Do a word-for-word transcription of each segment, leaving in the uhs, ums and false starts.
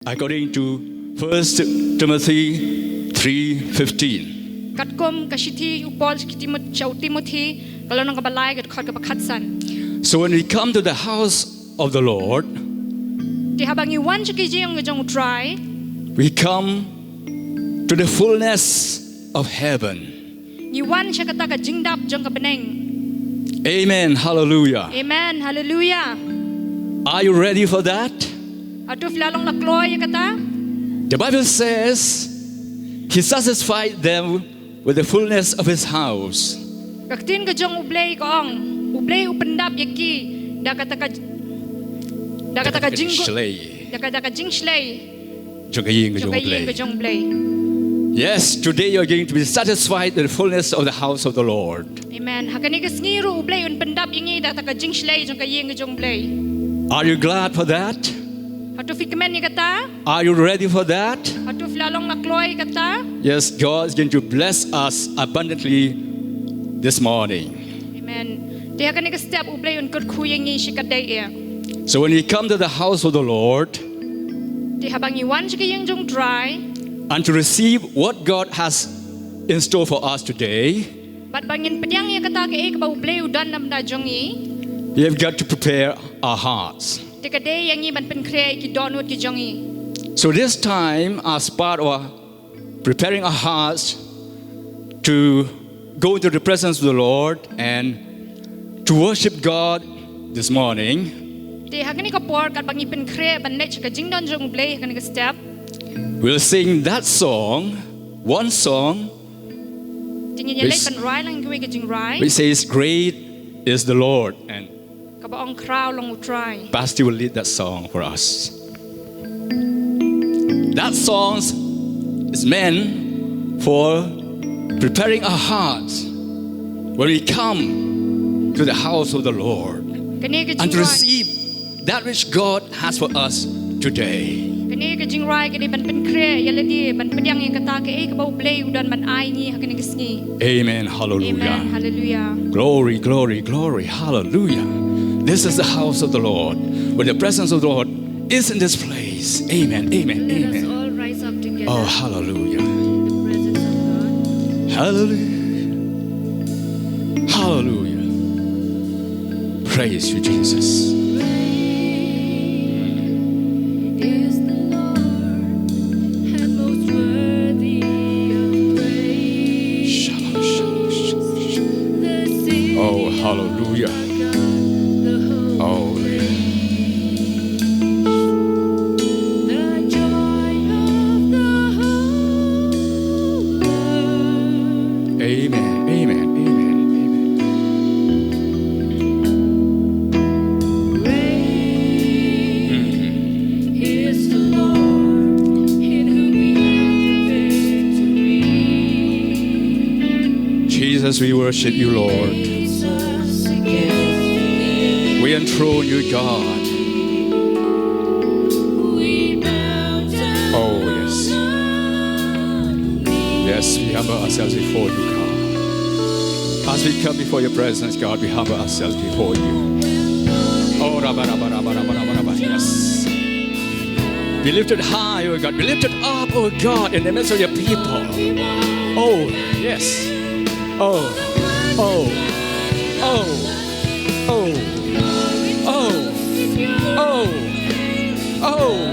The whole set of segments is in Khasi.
According to First Timothy three fifteen. Katkum ka shithi u Paul sha ki Timot-, sha u Timothy, ka lynnong kaba lai, ka dkhot kaba khatsan. So when we come to the house of the Lord, te haba ngi wan sha ka ïing ka jong U Trai, we come to the fullness of heaven. Ngi wan sha kata ka jingdap jong ka bneng. Amen. Hallelujah. Amen. Hallelujah. Are you ready for that? Hato phi la long la kloi ïa kata? The Bible says, "He satisfied them with the fullness of his house." Ka ktien ka jong U Blei ka ong, U Blei u pyndap ïa ki da kata ka, da kata ka jingkut, da kata ka jingshlei. Jong ka ïing ka jong U Blei. Yes, today you are going to be satisfied with the fullness of the house of the Lord. Amen. Ha kane ka sngi ruh U Blei un pyndap ïa ngi da kata ka jingshlei jong ka ïing ka jong U Blei. Are you glad for that? Hato phi kmen ïa kata? Are you ready for that? Hato phi la long la kloi ïa kata? Yes, God is going to bless us abundantly this morning. Amen. Te ha kane ka step U Blei un kyrkhu ïa ngi shikatdei. So when we come to the house of the Lord, te haba ngi wan sha ka ïing jong U Trai, and to receive what God has in store for us today, bad ba ngin pdiang ïa kata kaei kaba U Blei u don na bynta jong ngi, we have got to prepare our hearts. Te ka dei ïa ngi ban pynkhreh ïa ki dohnud ki jong ngi. So this time, as part of our preparing our hearts to go into the presence of the Lord and to worship God this morning, te ha kane ka por katba ngi pynkhreh ban leit sha ka jingdon jong U Blei ha kane ka step, we'll sing that song, one song, te ngin ïa leit ban rai lang ïa kawei ka jingrai, which says, "Great is the Lord," and kaba ong, "Khraw long U Trai." Pastor will lead that song for us. That song is meant for preparing our hearts when we come to the house of the Lord and to receive that which God has for us today. Kane ka jingrai ka dei ban pynkhreh ïa lade, ban pdiang ïa kata kaei kaba U Blei u don ban ai ngi ha kane ka sngi. Amen. Hallelujah. Amen. Hallelujah. Glory, glory, glory. Hallelujah. This is the house of the Lord, where the presence of the Lord is in this place. Amen. Amen. Let us all rise up together. Oh, hallelujah. In the presence of God. Hallelujah. Hallelujah. Praise you, Jesus. Great is the Lord and most worthy of praise. Shalom, shalom, shalom, shalom. The city of God, the holy. Oh, hallelujah. Oh, the joy of the whole earth. Amen, amen, amen, amen. Great is the Lord, in whom we have the victory. Jesus, we worship you, Lord. Jesus, again. We enthrone you, God. We bow down. Oh, yes. Yes, we humble ourselves before you, God. As we come before your presence, God, we humble ourselves before you. Oh, rabba, rabba, rabba. Yes. Be lifted high, oh God. Be lifted up, oh God, in the midst of your people. Oh, yes. Oh, oh, oh, oh, oh, oh, oh.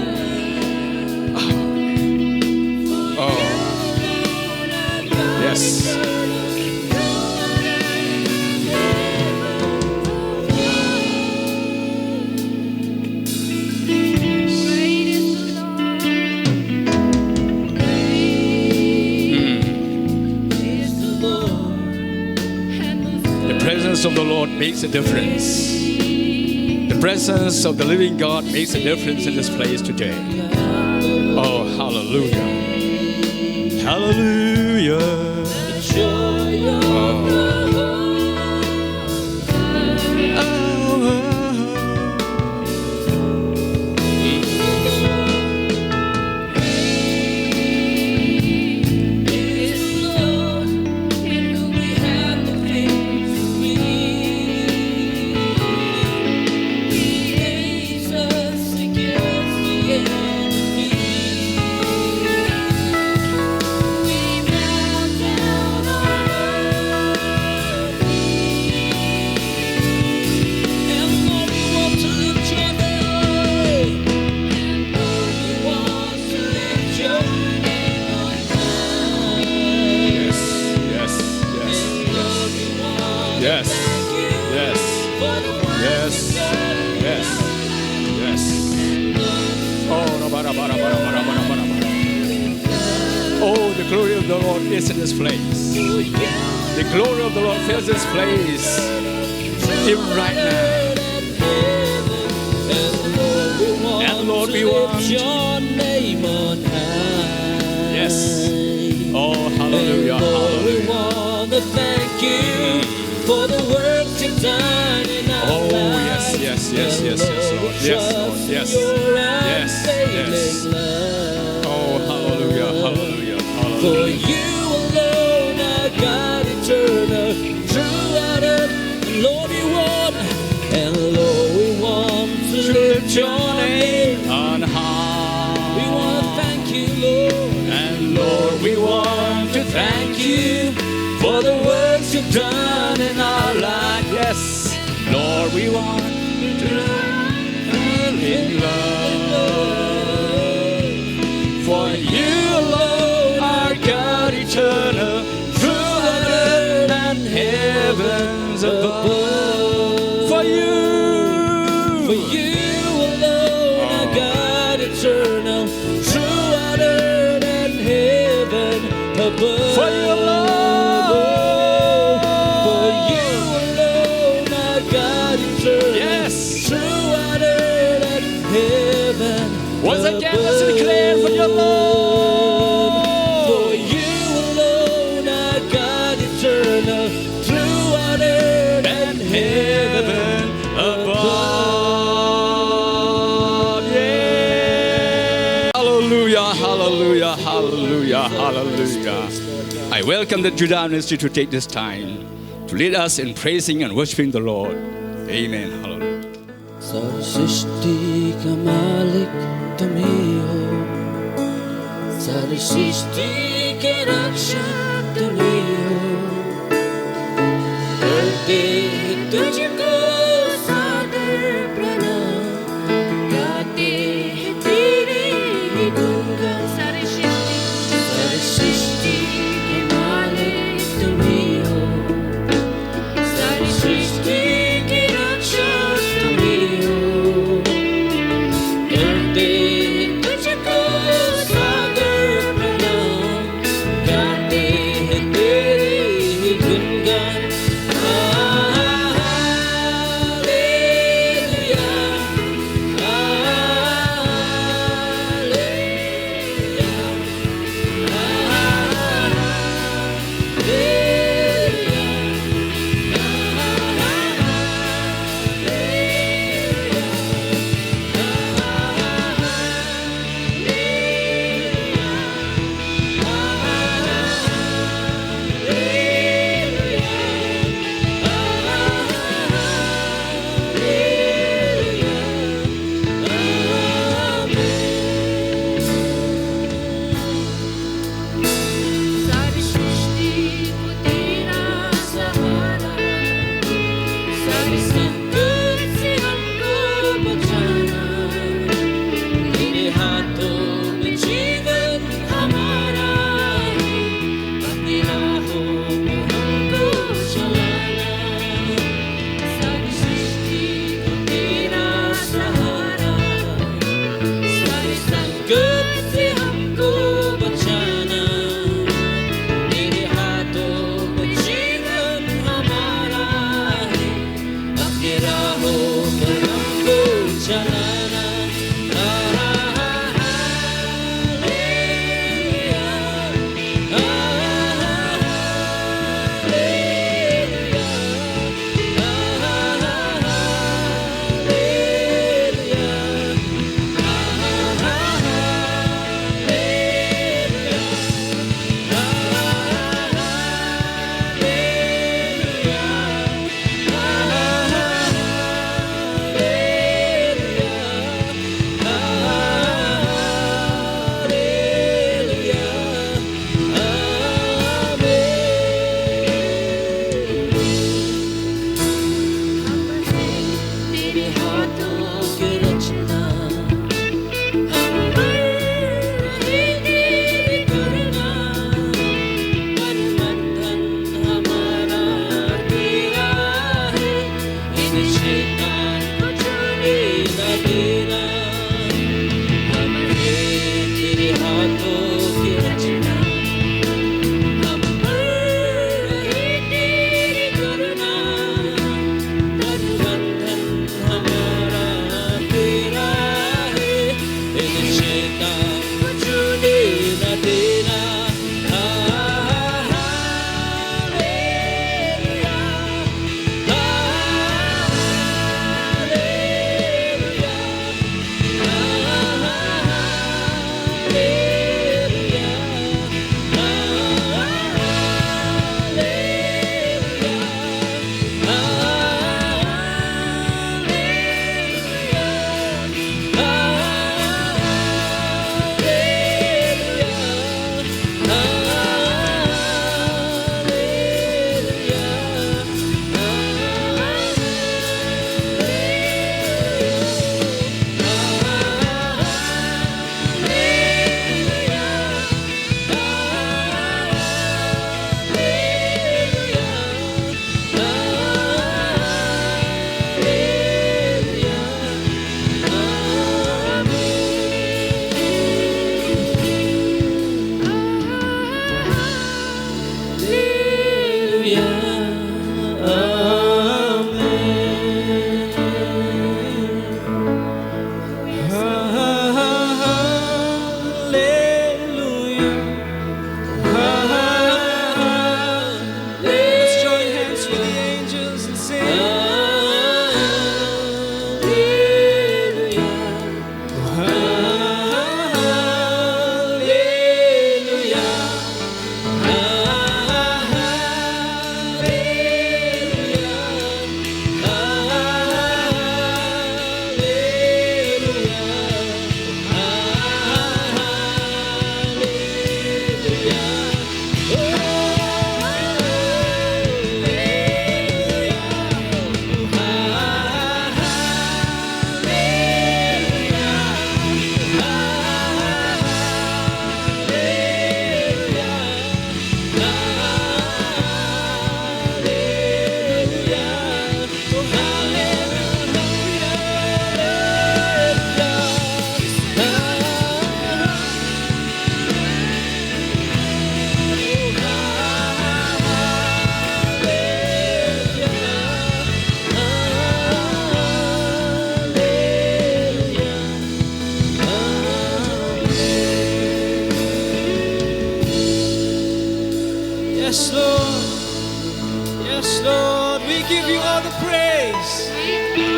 Oh. Yes. Mm. The presence of the Lord makes a difference. The presence of the living God makes a difference in this place today. Oh, hallelujah. Hallelujah. Oh. Oh, the glory of the Lord is in this place. The glory of the Lord fills this place. Even right now. And Lord, we want your name on high. Yes. Oh, hallelujah, and Lord, we hallelujah. Want to thank you for the work you've done in our lives. Oh, yes, yes, yes, yes, yes, Lord. Yes, Lord. Yes. Yes, yes. Oh, hallelujah, hallelujah, hallelujah. For you alone are God eternal, true and earth. And Lord, we want, and Lord, we want to lift your name on high. We want to thank you, Lord. And Lord, we want to thank you for the works you've done in our life. Yes. Lord, we want to live in love. For you alone are God eternal, true on earth and heavens above. For you, for you alone are God eternal, true on earth and heaven above. For you alone. For you alone are God eternal. Yes. True on earth and heaven. Once again, let's declare for you alone. For you alone are God eternal, true on earth and heaven above. Yeah. Hallelujah, hallelujah, hallelujah, hallelujah. I welcome the Judah Ministry to take this time to lead us in praising and worshiping the Lord. Amen. Hallelujah. सारी सृष्टि का मालिक तुम ही हो, सारी सृष्टि के रक्षक तुम ही हो। करते हैं तुझको सादर प्रणाम, गाते हैं तेरे ही गुणगान। सारी सृष्टि, सारी सृष्टि के मालिक तुम ही हो, सारी सृष्टि के रक्षक तुम ही हो। करते हैं तुझको सादर प्रणाम, गाते हैं तेरे ही गुणगान। Yes, Lord. Yes, Lord. We give you all the praise,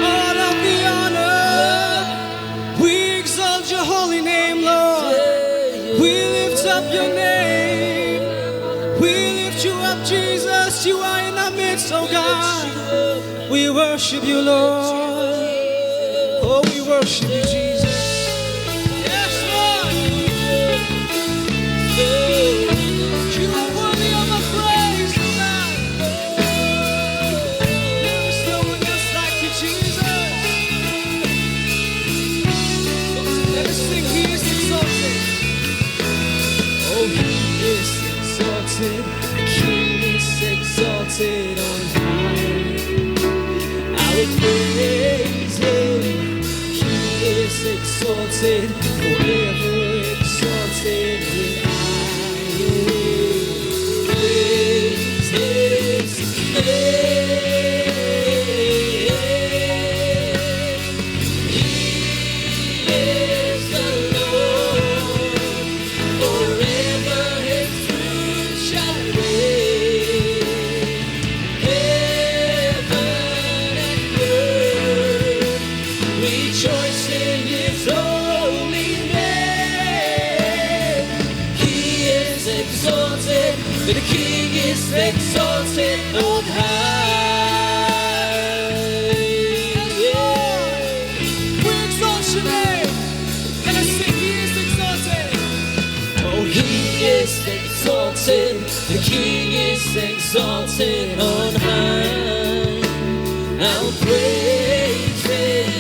all of the honor. We exalt your holy name, Lord. We lift up your name. We lift you up, Jesus. You are in our midst, oh God. We worship you, Lord. Oh, we worship you, Jesus. Yes, Lord. You are worthy of our praise tonight. There is no one else like you, Jesus. Let us sing, He is exalted. Oh, He is exalted. The King is exalted on high. I will praise Him. He is exalted, forever exalted. And I will praise His name. He is the Lord. Forever His truth shall reign. Heaven and earth rejoice in His holy name. He is exalted, the King is exalted on high. Yes, Lord. We exalt your name. Let us sing, He is exalted. Oh, He is exalted. The King is exalted on high. I'll praise Him.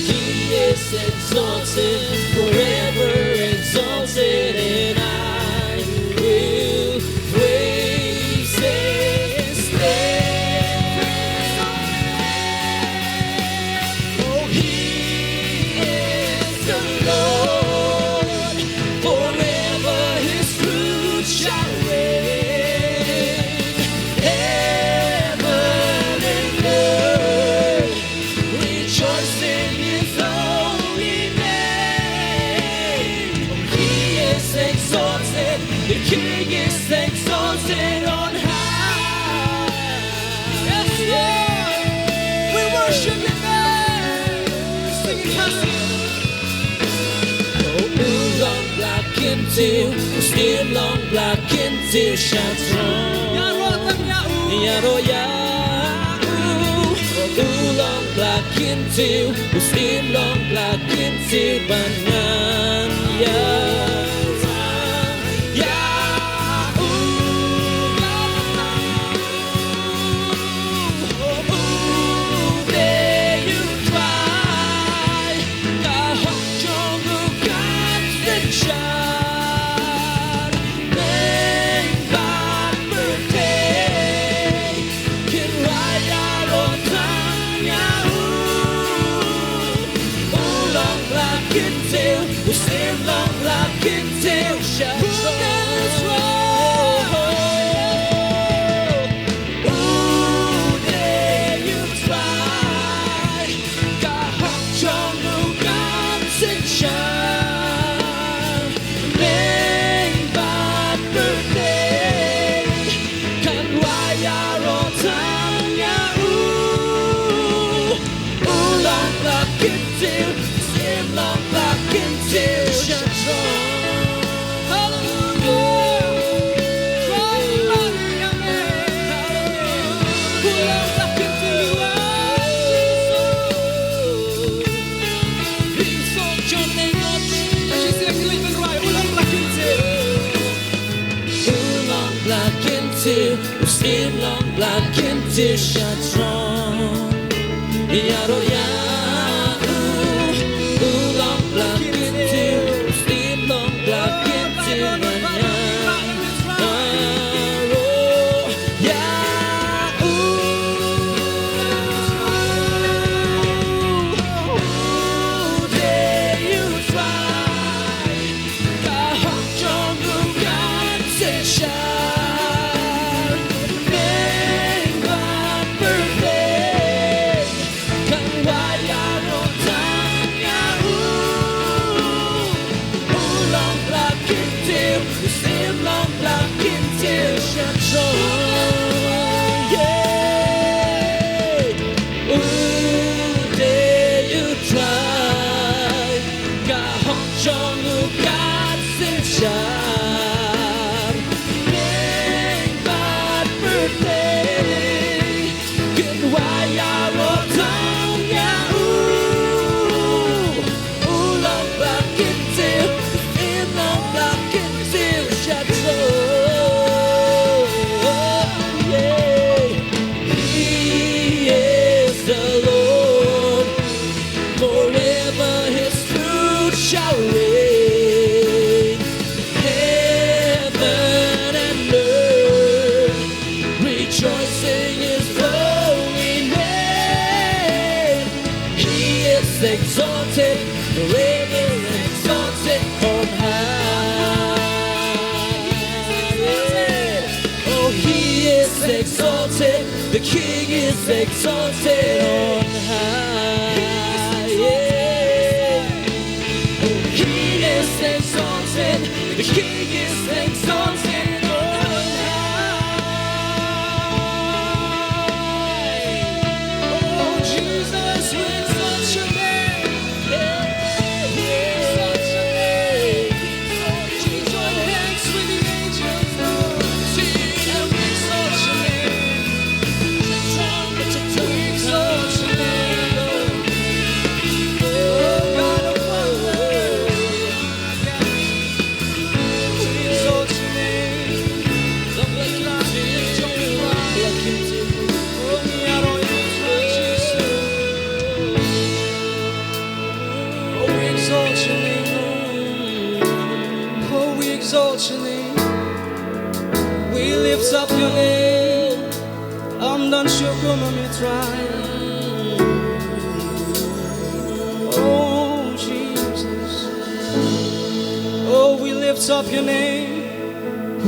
He is exalted, forever exalted, and I will praise His name. Oh, He is the Lord. Forever His truth shall reign. Heaven and earth rejoice in His holy name. He is exalted. The King is exalted on high. Yes, Lord. We worship your name. Sing it, Pastor. Oh, u long bla kyntiew, u siem long bla kyntiew sha throne. Ïaroh tam ïa u. Ïaroh ïa u. U long bla kyntiew, u siem long bla kyntiew ban ngan ïa. Ïa u. U dei u Trai, ka hok jong u kan synshar. Bad birthday, kynrad ïaroh tang ïa u. U long bla kyntiew, u siem long bla kyntiew sha throne. U dei u Trai, ka hok jong u kan synshar. Bad birthday, kynrad ïaroh tang ïa u. U long bla kyntiew, u siem long bla kyntiew sha throne. Hallelujah. Hallelujah. U long bla kyntiew, u long bla kyntiew. U long bla kyntiew, u siem long bla kyntiew sha throne. Ïaroh ïa u, u long bla kyntiew, u siem long bla kyntiew, man ïa. Ïaroh ïa u, u dei u Trai. Ka hok jong u kan synshar. Bad birthday, kynrad jong u Kat Synshar, bad pyrthei kin wan ïaroh tang ïa u. U long ba kyntiew, u long ba kyntiew shaduh. Yeah. He is the Lord. Forever his truth shall reign. Heaven and earth rejoicing his holy name. He is exalted, forever exalted on high. Oh, he is exalted, the King is exalted on high. Yeah. Oh, he is exalted, the King is exalted on high. Oh, Jesus, we exalt your name. Yeah, we exalt your name. We join hands with the angels, Lord. Sing and we exalt your name. We exalt your name, Lord. Oh, God of wonders. We exalt your name. Long live you, Lord. Long live you, Lord. Oh, we are all yours, Lord Jesus. Oh, we exalt your name, Lord. Oh, we exalt your name. We lift up your name. Ym don shuh kum ïa me, Trai. Oh, Jesus. Oh, we lift up your name.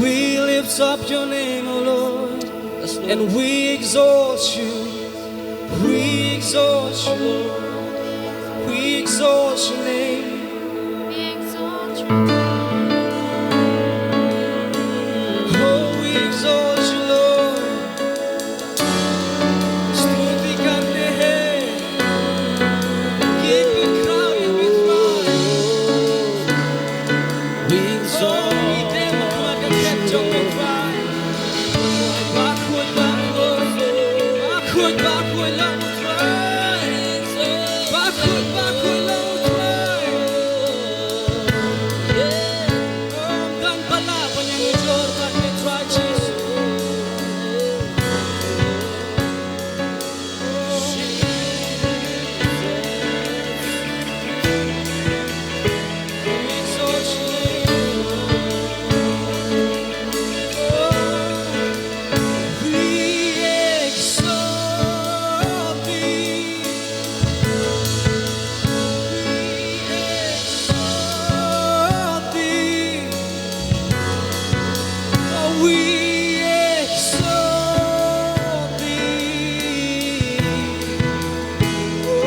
We lift up your name, oh Lord. Yes, Lord. And we exalt you. We exalt you, Lord. We exalt your name. We exalt you. Oh, we exalt you, Lord. Stuti kane he. Ye pynkhraw, ye pynkhraw. We exalt you. We exalt thee, O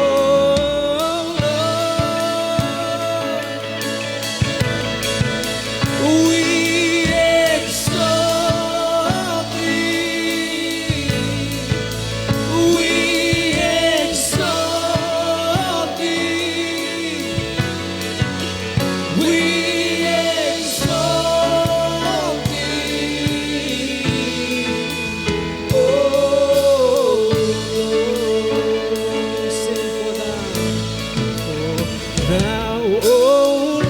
Lord. We exalt thee. We exalt thee. We exalt thee, O Lord. Sing for thou, for thou, O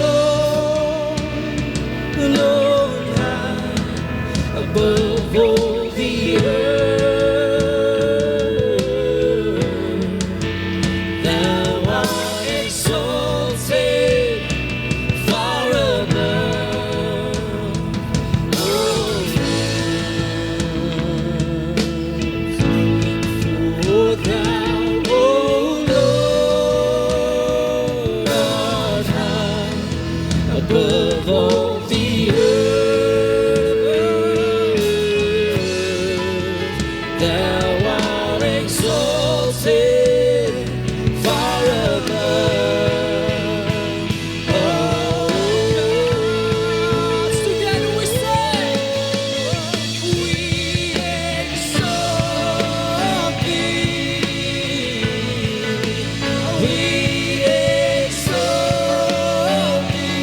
Lord, Lord, high above all the earth. Thou art exalted far above all else. For thou, O Lord, art high above all the earth. Thou art exalted far above all else. Together we say, we exalt thee. We exalt thee.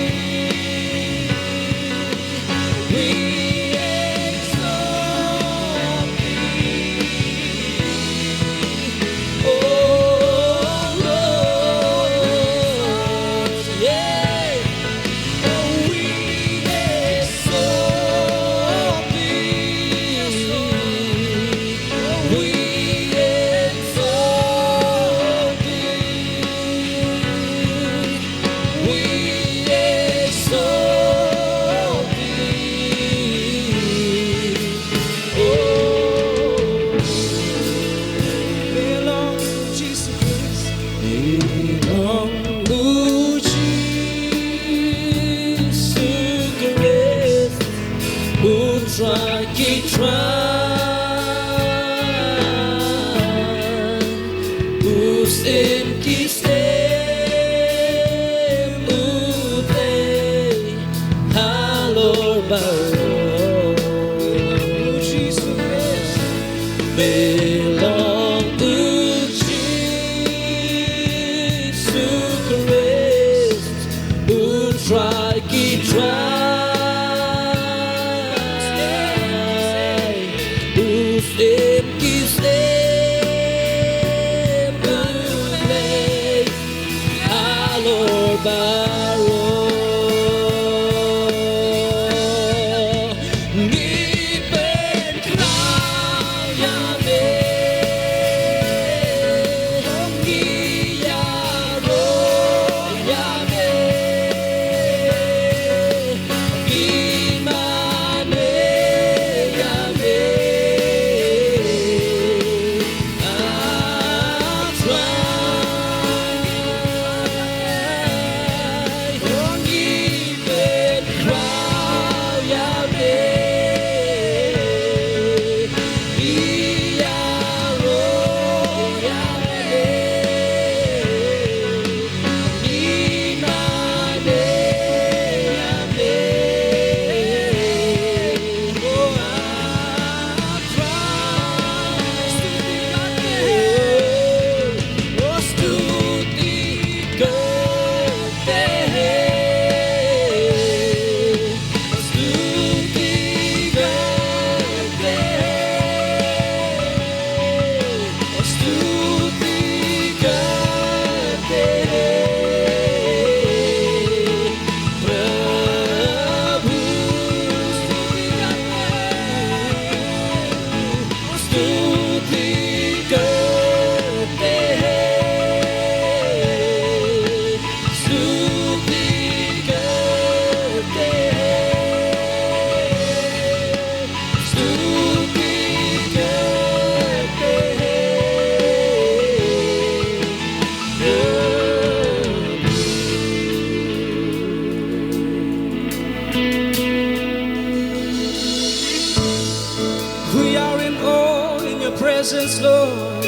Presence, Lord.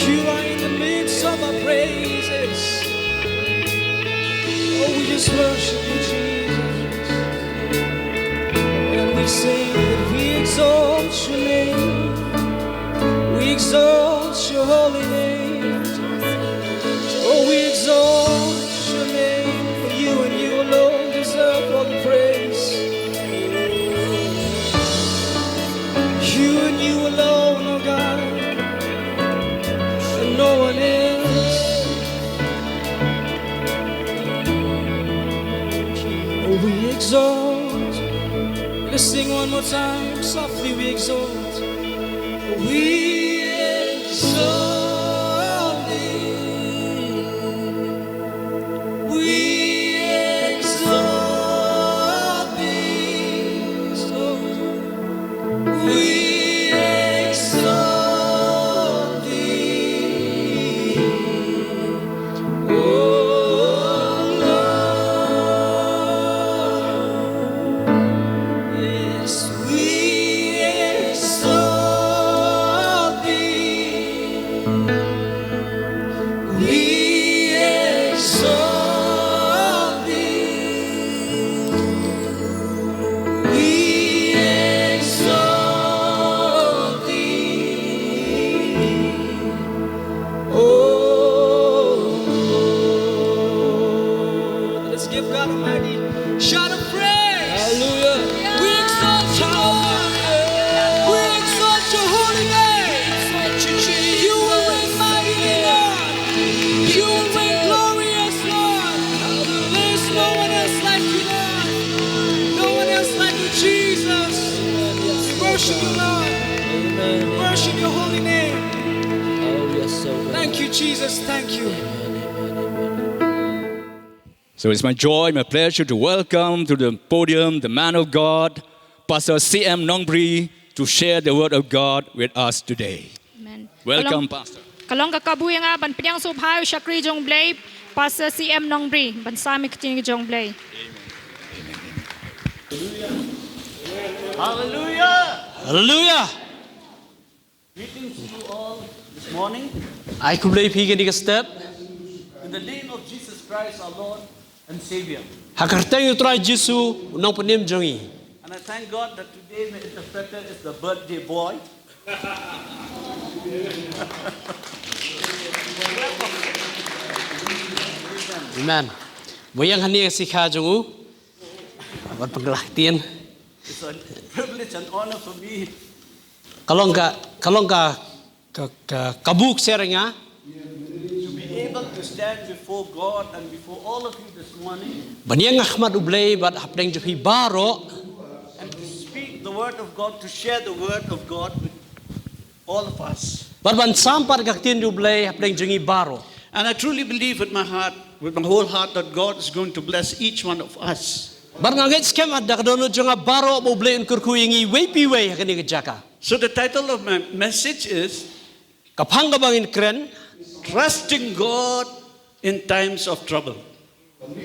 You are in the midst of our praises. Oh, we just worship you, Jesus. And we sing that we exalt your name. We exalt your holy name. Oh, we exalt your name, for you and you alone deserve all the praise. You and you alone, oh God, and no one else. Oh, we exalt. Let's sing one more time, softly we exalt. We exalt thee. We exalt thee, Lord. We exalt thee, O Lord. Yes, we exalt thee. We exalt thee. We exalt thee, O Lord. Let's give God a mighty shout of praise. Hallelujah. We exalt you, Lord. We exalt your holy name. You will reign mighty, Lord. You will reign glorious, Lord. There's no one else like you, Lord. No one else like you, Jesus. We worship you, Lord. We worship your holy name. Thank you, Jesus. Thank you. So it's my joy, my pleasure to welcome to the podium the man of God, Pastor C M Nongbri, to share the word of God with us today. Amen. Welcome, Pastor. Ka long ka kabu ïa nga ban pdiang sngewbha ïa u shakri jong U Blei, Pastor C M Nongbri, ban sam ïa ka ktien jong U Blei. Hallelujah. Hallelujah. Greetings to you all this morning. Ai khublei ïa phi kane ka step. In the name of Jesus Christ, our Lord and Savior. Ha ka kyrteng U Trai Jisu, u nongpynim jong ngi. And I thank God that today my interpreter is the birthday boy. Amen. Ba ïeng hangne ka sikha jong u. Ban pynkylla ktien. It's a privilege and honor for me. Ka long ka, ka long ka, ka, ka, ka buk ser nga. To be able to stand before God and before all of you this morning. Ban ïeng ha khmat U Blei bad hapdeng jong phi baroh. And to speak the word of God, to share the word of God with all of us. Bad ban sam pat ka ktien U Blei hapdeng jong ngi baroh. And I truly believe with my heart, with my whole heart, that God is going to bless each one of us. Bad nga ngeit skhem da ka dohnud jong nga baroh ba U Blei un kyrkhu ïa ngi iwei pa iwei ha kane ka jaka. So the title of my message is, ka phang kaba ngin kren, Trusting God in Times of Trouble.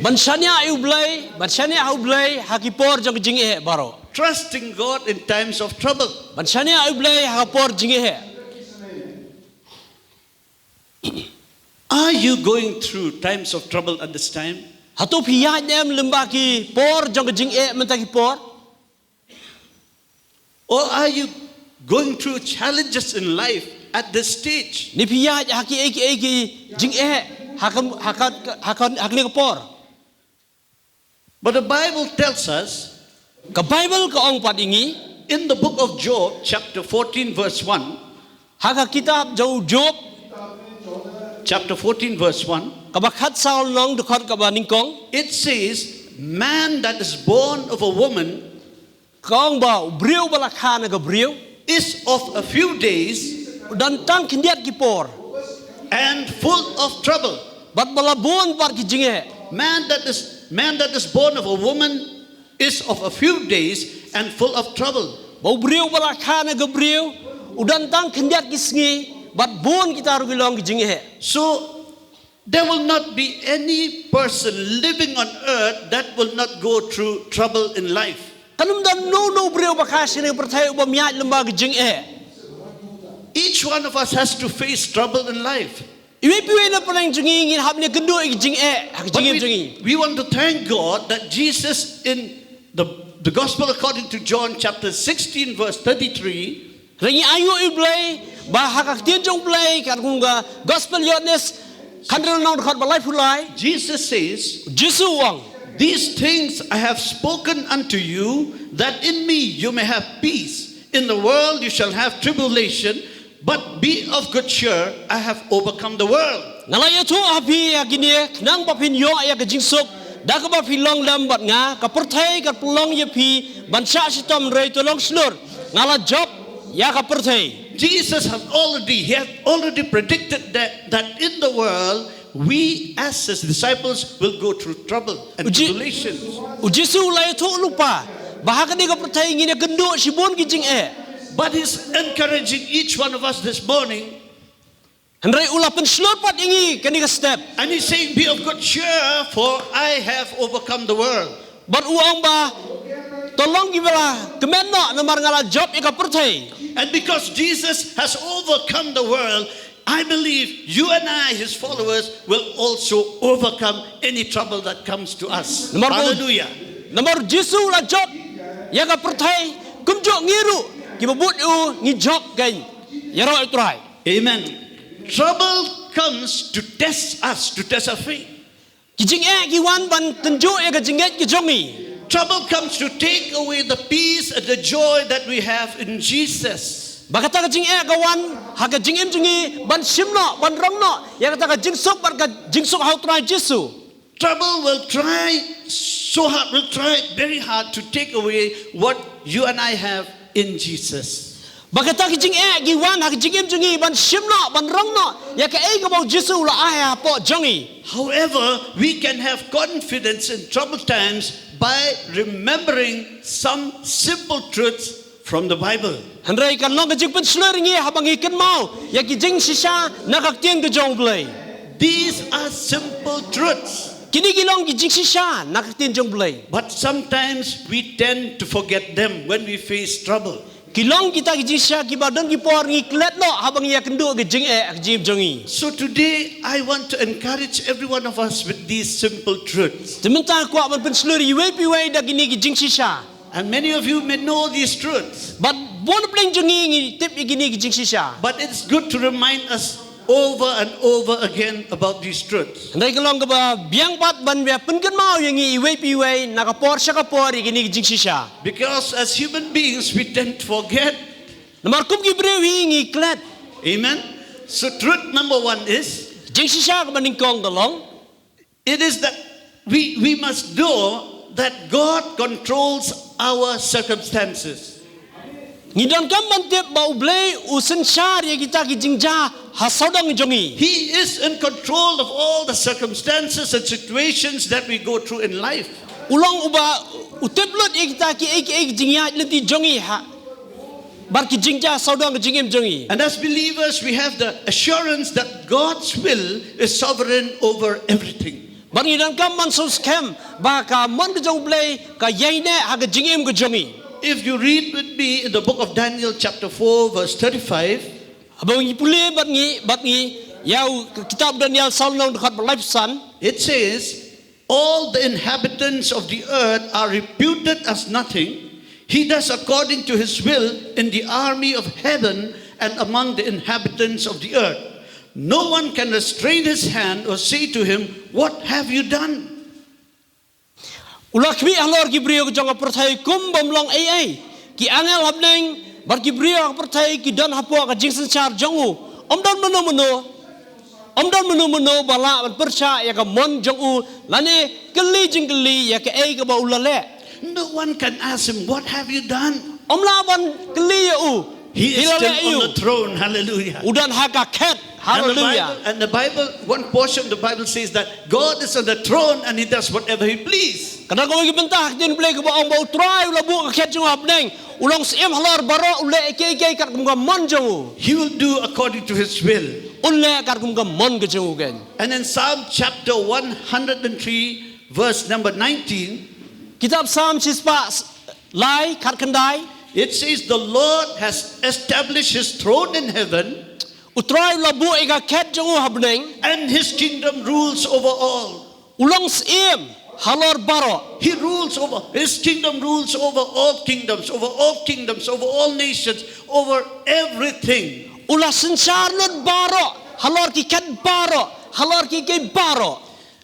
Ban shaniah ïa U Blei, ban shaniah ha U Blei ha ki por jong ka jingeh baroh. Trusting God in times of trouble. Ban shaniah ïa U Blei ha ka por jingeh. Are you going through times of trouble at this time? Hato phi ïaid em lyngba ki por jong ka jingeh mynta ki por? Or are you going through challenges in life at this stage? Ne phi ïaid ha kiei kiei ki jingeh ha ka, ha ka, ha ka, ha kane ka por? But the Bible tells us, ka Bible ka ong pat ïa ngi, in the book of Job, chapter fourteen, verse one, ha ka kitab jong u Job, chapter fourteen, verse one, kaba khatsaw lynnong dkhot kaba nyngkong, it says, man that is born of a woman, ka ong ba u briew ba la kha na ka briew, is of a few days, u don tang khyndiat ki por, and full of trouble. Bad ba la bun pat ki jingeh. Man that is, man that is born of a woman is of a few days and full of trouble. Ba u briew ba la kha na ka briew u don tang khyndiat ki sngi bad bun kita ruh ki long ki jingeh. So there will not be any person living on earth that will not go through trouble in life. Kan ym don uno uno u briew ba kha sha kane ka pyrthei uba ym ïaid lyngba ka jingeh. Each one of us has to face trouble in life. Iwei pa iwei na pdeng jong ngi ngin hap ban ïakynduh ïa ka jingeh ha ka jingim jong ngi. But we, we want to thank God that Jesus in the, the Gospel according to John chapter sixteen verse thirty-three, Hynrei ngi ainguh ïa U Blei ba ha ka ktien jong U Blei katkum ka Gospel Ïoannis khathynriew lynnong dkhot ba laiphew lai, Jesus says, Jisu u ong, "These things I have spoken unto you, that in me you may have peace. In the world you shall have tribulation, but be of good cheer, I have overcome the world." Nga la ïathuh ha phi ïa kine khnang ba phin ïoh ïa ka jingsuk, da kaba phi long lem bad nga. Ka pyrthei ka pynlong ïa phi ban shah shitom, hynrei to long shlur, nga la jop ïa ka pyrthei. Jesus has already, he has already predicted that, that in the world, we as his disciples will go through trouble and U Ji- tribulations. U Jisu u la ïathuh lypa ba ha kane ka pyrthei ngin ïakynduh shibun ki jingeh. But he's encouraging each one of us this morning. Hynrei u la pynshlur pat ïa ngi kane ka step. And he's saying, "Be of good cheer, for I have overcome the world." Bad u ong ba, to long kiba la kmen noh namar nga la jop ïa ka pyrthei. And because Jesus has overcome the world, I believe you and I, his followers, will also overcome any trouble that comes to us. Namar ba u- Hallelujah. Namar u Jisu u la jop ïa ka pyrthei, kumjuh ngi ruh kiba bud ïa u ngi jop kein. Ïaroh ïa U Trai. Amen. Trouble comes to test us, to test our faith. Ki jingeh ki wan ban tynjuh ïa ka jingngeit ka jong ngi. Trouble comes to take away the peace and the joy that we have in Jesus. Ba kata ka jingeh ka wan ha ka jingim jong ngi ban shim noh, ban rong noh ïa kata ka jingsuk bad ka jingsuk ha U Trai Jisu. Trouble will try so hard, will try very hard to take away what you and I have in Jesus. Ba kata ki jingeh ki wan ha ki jingim jong ngi ban shim noh, ban rong noh ïa kaei kaba u Jisu u la ai hapoh jong ngi. However, we can have confidence in troubled times by remembering some simple truths from the Bible. Hynrei kan long ka jingpynshlur ïa ngi haba ngi kynmaw ïa ki jingshisha na ka ktien ka jong U Blei. These are simple truths. Kine ki long ki jingshisha na ka ktien jong U Blei. But sometimes we tend to forget them when we face trouble. Ki long kita ki jingshisha kiba don ki por ngi klet noh haba ngi ïakynduh ka jingeh ha ka jingim jong ngi. So today I want to encourage every one of us with these simple truths. Te mynta kwah ban pynshlur ïa iwei pa iwei da kine ki jingshisha. And many of you may know these truths. Bad bun na pdeng jong ngi ngi tip ïa kine ki jingshisha. But it's good to remind us over and over again about these truths. Hynrei ka long kaba biang pat ban ïa pynkynmaw ïa ngi iwei pa iwei na ka por sha ka por ïa kine ki jingshisha. Because as human beings, we tend to forget. Namar kum ki briew hi ngi klet. Amen. So truth number one is, jingshisha kaba nyngkong ka long, it is that we, we must know that God controls our circumstances. Ngi donkam ban tip ba U Blei u synshar ïa kita ki jingjia ha sawdong jong ngi. He is in control of all the circumstances and situations that we go through in life. U long uba u tip lut ïa kita kiei kiei ki jingïaid lynti jong ngi ha bad ki jingjia sawdong ka jingim jong ngi. And as believers, we have the assurance that God's will is sovereign over everything. Bad ngi donkam ban sngewskhem ba ka mon ka jong U Blei ka ïaineh ha ka jingim ka jong ngi. If you read with me in the book of Daniel chapter four verse thirty-five, haba ngi pule bad ngi, bad ngi ïa u kitab Daniel saw lynnong dkhot ba laiphew san, it says, "All the inhabitants of the earth are reputed as nothing. He does according to his will in the army of heaven and among the inhabitants of the earth. No one can restrain his hand or say to him, 'What have you done?'" U la khmih halor ki briew ka jong ka pyrthei kum bym long ei ei. Ki angel ha bneng bad ki briew ha ka pyrthei ki don hapoh ka jingsynshar jong u. Ym don mano mano, ym don mano mano ba lah ban pyrshah ïa ka mon jong u lane kylli jingkylli ïa kaei kaba u la leh. No one can ask him, "What have you done?" Ym lah ban kylli ïa u, "Phi la leh aïu?" He is still on the throne. Hallelujah. U don ha ka khet. Hallelujah. And the Bible, and the Bible, one portion of the Bible says that God is on the throne and he does whatever he please. Ka don kawei ka bynta ha ka ktien Blei kaba ong ba U Trai u la buh ka khet jong u ha bneng, u long syiem halor baroh, u leh kiei kiei katkum ka mon jong u. He will do according to his will. Un leh katkum ka mon ka jong u kein. And in Psalm chapter one hundred and three, verse number nineteen, kitab Psalm shispah lai khatkhyndai. It says, "The Lord has established his throne in heaven, U Trai u la buh ïa ka khet jong u ha bneng, and his kingdom rules over all." U long syiem halor baroh. He rules over, his kingdom rules over all kingdoms, over all kingdoms, over all nations, over everything. U la synshar lut baroh, halor ki khet baroh, halor kiei kiei baroh.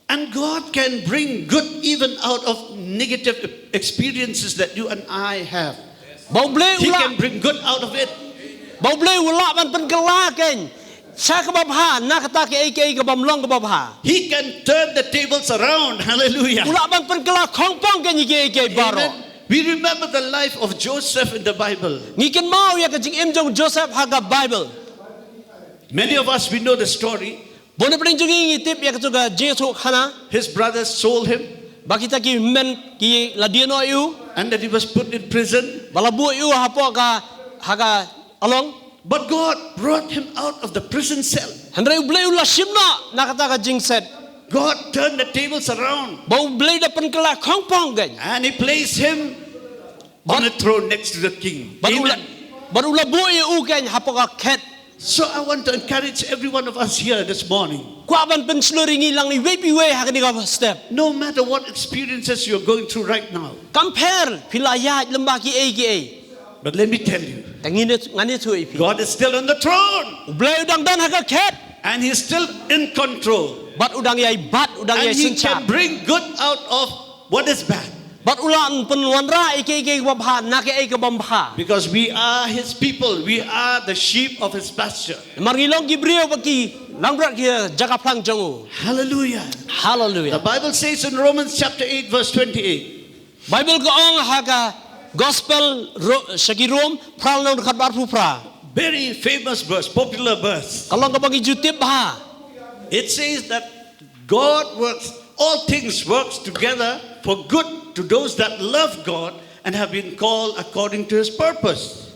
And God can bring good even out of negative experiences that you and I have. Ba U Blei u He lah, can bring good out of it. Ba U Blei u lah ban pynkylla kein sha kaba bha na kata kaei kaei kabym long kaba bha. He can turn the tables around. Hallelujah. U lah ban pynkylla khongpong kein ïa kiei kiei baroh. Amen. We remember the life of Joseph in the Bible. Ngi kynmaw ïa ka jingim jong Joseph ha ka Bible. Many of us, we know the story. Bun na pdeng jong ngi ngi tip ïa kato ka jingïathuhkhana. His brothers sold him. Ba kita ki hynmen ki la die noh ïa u. And that he was put in prison. Ba la buh ïa u hapoh ka, ha ka along. But God brought him out of the prison cell. Hynrei U Blei u la shim noh na kata ka jingset. God turned the tables around. Ba U Blei u da pynkylla khongpong kein. And he placed him on a throne next to the king. Bad u la, amen, bad u la buh ïa u kein hapoh ka khet. So I want to encourage every one of us here this morning. Kwah ban pynshlur ïa ngi lang iwei pa iwei ha kane ka step. No matter what experiences you're going through right now. Kam pher phi la ïaid lyngba kiei kiei. But let me tell you. Te ngan ïathuh ïa phi. God is still on the throne. U Blei u dang don ha ka khet. And he's still in control. Bad u dang ïai bat, u dang ïai synshar. And he can bring good out of what is bad. Bad u lah ban pynwanrah ïa kiei kiei kaba bha na kiei kiei kaba bha. Because we are his people, we are the sheep of his pasture. Namar ngi long ki briew bad ki langbrot ki jaka phlang jong u. Hallelujah. Hallelujah. The Bible says in Romans chapter eight, verse twenty-eight. Bible ka ong ha ka Gospel ro-, sha ki Rom, phra lynnong dkhot ba arphew phra. Very famous verse, popular verse. Ka long kaba ngi ju tip bha. It says that God works, all things works together for good to those that love God and have been called according to his purpose.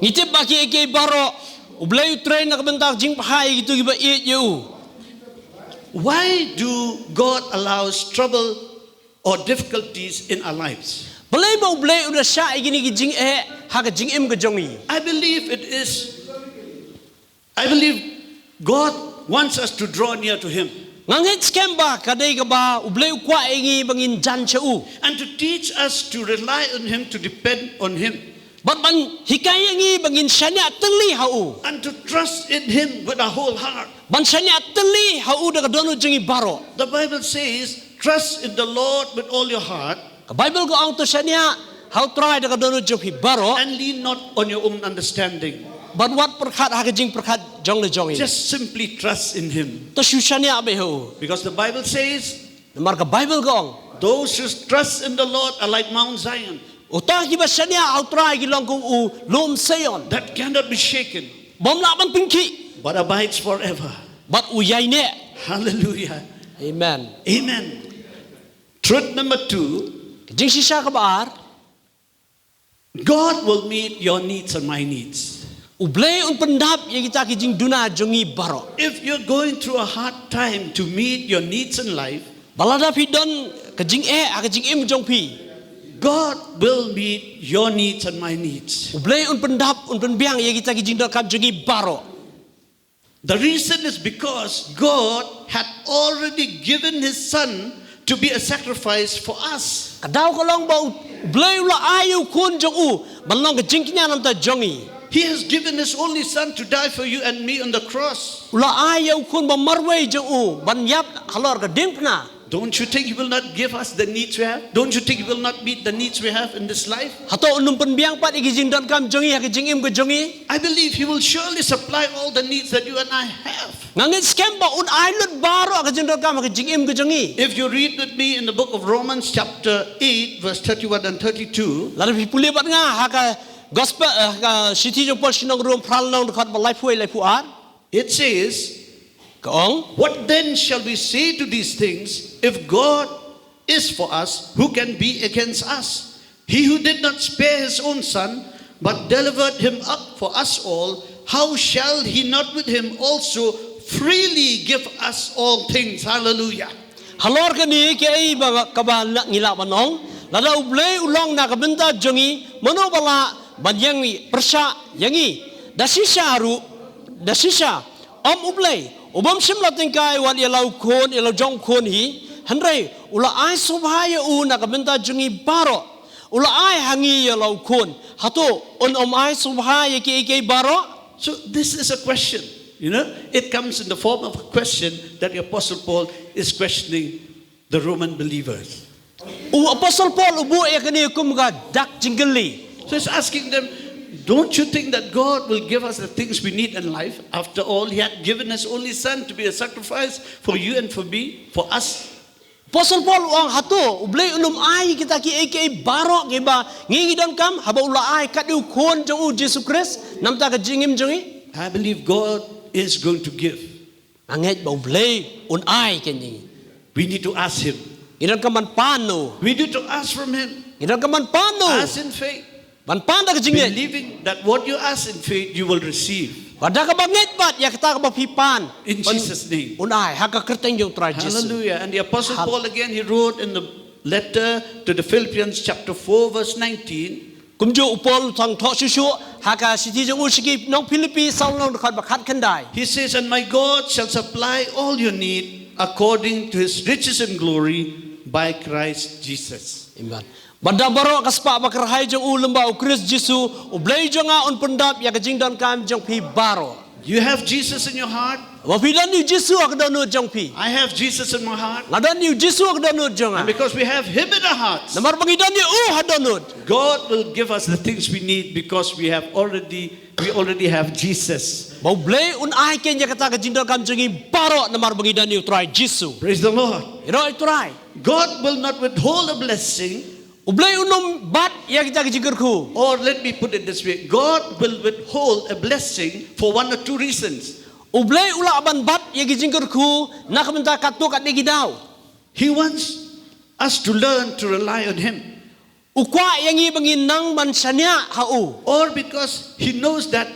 Ngi tip ba kiei kiei baroh U Blei u trei na ka bynta ka jingbha ïa kito kiba ïeit ïa u. Why do God allows trouble or difficulties in our lives? Balei ba U Blei u da shah ïa kine ki jingeh ha ka jingim ka jong ngi? I believe it is, I believe God wants us to draw near to him. Nga ngeit skhem ba ka dei kaba U Blei u kwah ïa ngi ba ngin jan sha u. And to teach us to rely on him, to depend on him. Bad ban hikai ïa ngi ba ngin shaniah tylli ha u. And to trust in him with our whole heart. Ban shaniah tylli ha u da ka dohnud jong ngi baroh. The Bible says, "Trust in the Lord with all your heart." Ka Bible ka ong to shaniah ha u Trai da ka dohnud jong phi baroh. And lean not on your own understanding. Ban wat pyrkhat ha ka jingpyrkhat jong la jong ngi. Just simply trust in him. To shu shaniah beit ha u. Because the Bible says, namar ka Bible ka ong, "Those who trust in the Lord are like Mount Zion." Uta kiba shaniah ha u Trai ki long kum u lum Sion. That cannot be shaken. Bym lah ban pynkhiah. But abides forever. Bad u ïaineh. Hallelujah. Amen. Amen. Truth number two. Ka jingshisha kaba ar. God will meet your needs and my needs. U Blei un pyndap ïa kita ki jingduna jong ngi baroh. If you're going through a hard time to meet your needs in life, ba lada phi don ka jingeh ha ka jingim jong phi, God will meet your needs and my needs. U Blei un pyndap, un pynbiang ïa kita ki jingdonkam jong ngi baroh. The reason is because God had already given his son to be a sacrifice for us. Ka daw ka long ba U Blei u la ai ïa u khun jong u ban long ka jingkñia na ka bynta jong ngi. He has given his only son to die for you and me on the cross. U la ai ïa u khun ba marwei jong u ban ïap halor ka diengphna. Don't you think he will not give us the needs we have? Don't you think he will not meet the needs we have in this life? Hato un ym pynbiang pat ïa ki jingdonkam jong ngi ha ka jingim ka jong ngi? I believe he will surely supply all the needs that you and I have. Nga ngeit skhem ba un ai lut baroh ka jingdonkam ha ka jingim ka jong ngi. If you read with me in the book of Romans chapter eight, verse thirty-one and thirty-two. Lada phi pule bad nga ha ka gospel, eh, ka shithi jong u Paul sha ki nong Rom phra lynnong dkhot ba laiphew wei laiphew ar. It says, ka ong, "What then shall we say to these things? If God is for us, who can be against us? He who did not spare his own son, but delivered him up for us all, how shall he not with him also freely give us all things?" Hallelujah. Halor kane kaei ba kaba ngi lah ban ong, Lada U Blei u long na ka bynta jong ngi, mano ba lah ban ïeng pyrshah ïa ngi? Da shisha ruh, da shisha, ym U Blei, u bym shym la tyngkai wat ïa la u khun, ïa la jong u khun hi, hynrei u la ai sngewbha ïa u na ka bynta jong ngi baroh. U la ai ha ngi ïa la u khun. Hato un ym ai sngewbha ïa kiei kiei baroh? So this is a question, you know, it comes in the form of a question that the Apostle Paul is questioning the Roman believers. U Apostol Paul u buh ïa kane kum ka dak jingkylli. So he's asking them, don't you think that God will give us the things we need in life? After all, he had given his only son to be a sacrifice for you and for me, for us. Apostol Paul u ong, hato U Blei un ym ai kita kiei kiei baroh kiba ngi ngi donkam, haba u la ai katne u khun jong u Jisu Khrist na ka bynta ka jingim jong ngi? I believe God is going to give. Nga ngeit ba U Blei un ai kein ïa ngi. We need to ask him. Ngi donkam ban pan noh. We need to ask from him. Ngi donkam ban pan noh. Ask in faith. Ban pan da ka jingngeit. Believing that what you ask in faith, you will receive. Bad da kaba ngeit bad ïa kata kaba phi pan. In Jesus' name. Un ai ha ka kyrteng jong U Trai Jisu. Hallelujah. And the Apostle Paul again, he wrote in the letter to the Philippians chapter four, verse nineteen. Kumjuh u Paul u tang thoh shuh shuh ha ka shithi jong u sha ki nong Philippi, saw lynnong, dkhot ba khatkhyndai. He says, and my God shall supply all your need according to his riches in glory by Christ Jesus. Amen. Bad da baroh ka spah ba kyrhai jong u lyngba U Khrist Jisu, U Blei jong nga un pyndap ïa ka jingdonkam jong phi baroh. You have Jesus in your heart. Ba phi don ïa u Jisu ha ka dohnud jong phi. I have Jesus in my heart. Nga don ïa u Jisu ha ka dohnud jong nga. And because we have him in our hearts, namar ba ngi don ïa u ha dohnud, God will give us the things we need because we have already, we already have Jesus. Ba U Blei un ai kein ïa kata ka jingdonkam jong ngi baroh namar ba ngi don ïa U Trai Jisu. Praise the Lord. Ïaroh ïa U Trai. God will not withhold a blessing. U Blei un ym bat ïa kita ki jingkyrkhu. Or let me put it this way, God will withhold a blessing for one or two reasons. U Blei u lah ban bat ïa ki jingkyrkhu na ka bynta katto katne ki daw. He wants us to learn to rely on him. U kwah ïa ngi ba ngin nang ban shaniah ha u. Or because he knows that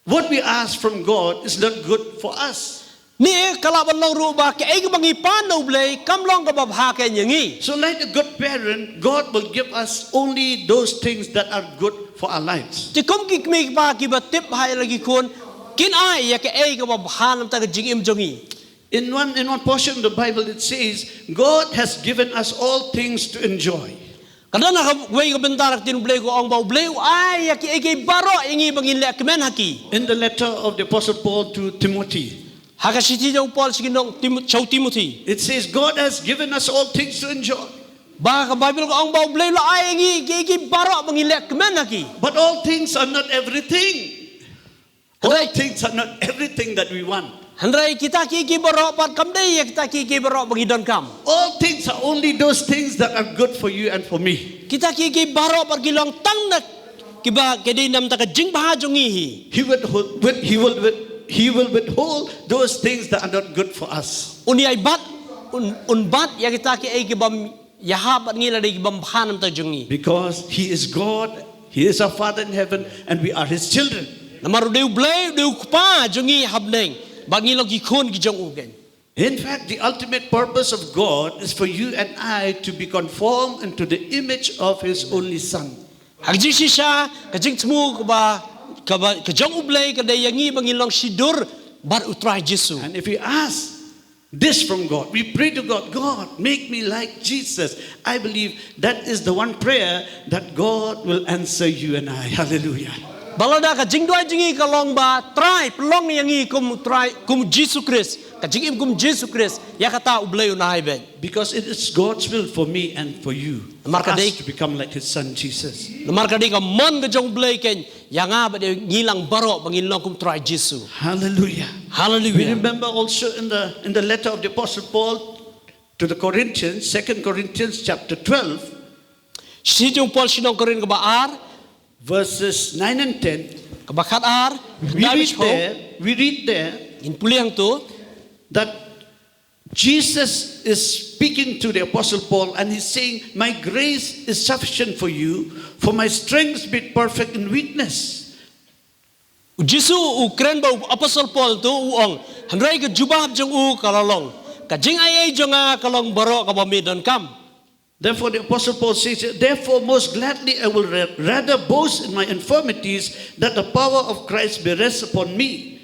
what we ask from God is not good for us. Ne ka lah ban long ruh ba kaei kaba ngi pan na U Blei kam long kaba bha kein ïa ngi. So like a good parent, God will give us only those things that are good for our lives. Te kum ki kmie ki kpa kiba tip bha ïa la ki khun, kin ai ïa kaei kaba bha na ka bynta ka jingim jong ngi. In one, in one portion of the Bible, it says, God has given us all things to enjoy. Ka don ha kawei ka bynta na ka ktien U Blei ka ong ba U Blei u ai ïa kiei kiei baroh ïa ngi ba ngin leh kmen ha ki. In the letter of the Apostle Paul to Timothy, ha ka shithi jong u Paul sha ki nong Tim-, sha u Timothy, it says, God has given us all things to enjoy. Ba ka Baibl ka ong ba U Blei u la ai ïa ngi kiei kiei baroh ba ngin leh kmen ha ki. But all things are not everything. All things are not everything that we want. Hynrei kita kiei kiei baroh pat kam dei ïa kita kiei kiei baroh ba ngi donkam. All things are only those things that are good for you and for me. Kita kiei kiei baroh pat ki long tang na kiba ki dei na ka bynta ka jingbha jong ngi hi. He would, hold, with, he will, with, he will withhold those things that are not good for us. Un ïai bat, un, un bat ïa kita kiei kiei bym ïahap bad ngi lada ki bym bha na ka bynta jong ngi. Because he is God, he is our Father in heaven, and we are his children. Namar u dei U Blei, u dei u Kpa jong ngi ha bneng, bad ngi long ki khun ki jong u kein. In fact, the ultimate purpose of God is for you and I to be conformed into the image of his only Son. Ha ka jingshisha, ka jingthmu kaba, kaba, ka jong U Blei ka dei ïa ngi ba ngin long shidur bad u Trai Jisu. And if we ask this from God, we pray to God, God, make me like Jesus. I believe that is the one prayer that God will answer you and I. Hallelujah. Ba lada ka jingduwai jong ngi ka long ba, Trai, pynlong ïa ngi kum u Trai, kum u Jisu Khrist, ka jingim kum u Jisu Khrist, ïa kata U Blei un ai beit. Because it is God's will for me and for you, for us to become like his Son Jesus. Namar ka dei ka mon ka jong U Blei kein ïa nga bad ïa ngi lang baroh ba ngin long kum u Trai Jisu. Hallelujah. Hallelujah. We remember also in the, in the letter of the Apostle Paul to the Corinthians, Second Corinthians chapter twelve, shithi jong u Paul sha ki nong Korinth kaba ar, verses nine and ten. Kaba khat ar, we read there, we read there, ngin pule hangto, that Jesus is speaking to the Apostle Paul and he's saying, my grace is sufficient for you, for my strength is made perfect in weakness. U Jisu u kren bad u Apostol Paul tu u ong, hynrei ka jubab jong u ka la long, ka jingaiei jong nga ka long baroh kaba me donkam. Therefore, the Apostle Paul says, "Therefore, most gladly I will ra- rather boast in my infirmities, that the power of Christ may rest upon me.